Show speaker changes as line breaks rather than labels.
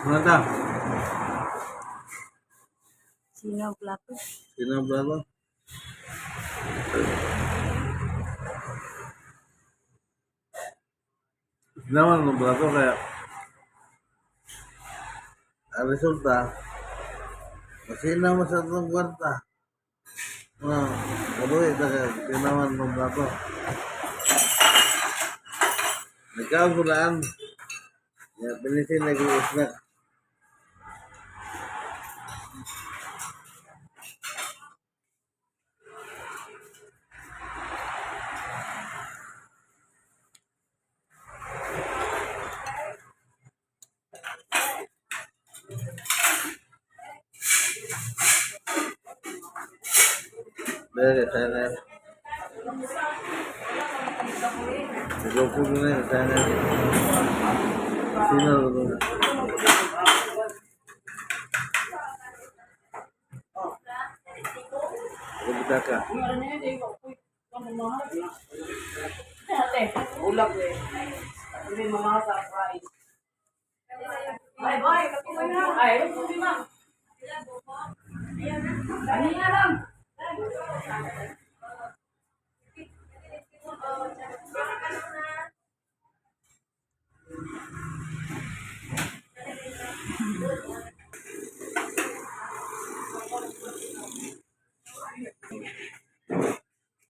Ano ta?
Sino ang plato?
Sino ang plato? Naman ang plato kaya ang resulta, masina mo sa itong kwarta. Ah, kabuhi ta kaya sinaman ng plato. Nagkagulaan. Ya, pinisin nag-snack. Bere, sana. Nagkukulo na yun, sana. Sino ito? Ako bitaka.
Ate.
Ulap eh. Hindi mga sa price. Ay, boy, kapuloy na. Ay, hindi ma'am. Kanina lang.